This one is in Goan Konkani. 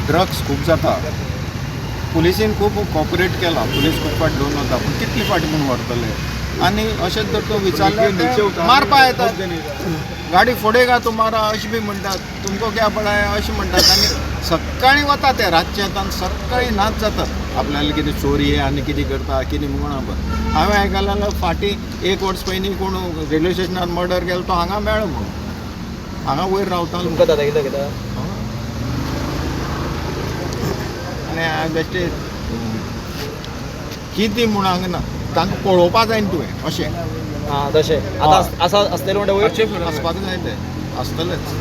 ड्रग्स खूब जाता. पुलिसीन खूब कॉपरेट केलां, पुलीस खूब फाट घेवन वता, पूण कितली फाटी म्हूण व्हरतले? आनी अशेंच जर तूं विचारल्यार ते मारपा येतात. गाडी फोडेगा तुम्हारा अशें बी म्हणटात, तुमको क्या पडा है अशें म्हणटात. आनी सकाळीं वता ते, रातचे येता आनी सकाळीं नाच जातात. आपल्याला कितें चोरी आनी कितें करता कितें म्हूण खबर. हांवें आयकलां जाल्यार फाटीं एक वर्स पयलीं कोण रेल्वे स्टेशनार मर्डर केलो, तो हांगा मेळ्ळो म्हणून, हांगा वयर रावतालो. तुमकां दादागिरी दाखयता? आनी हांवें बेश्टें कितें म्हूण हांगा ना, तांकां पळोवपा जाय न्हू तुवें अशें. आं, तशें आतां आसा आसतलें म्हणटा वयर. आसपाक जाय, ते आसतलेच.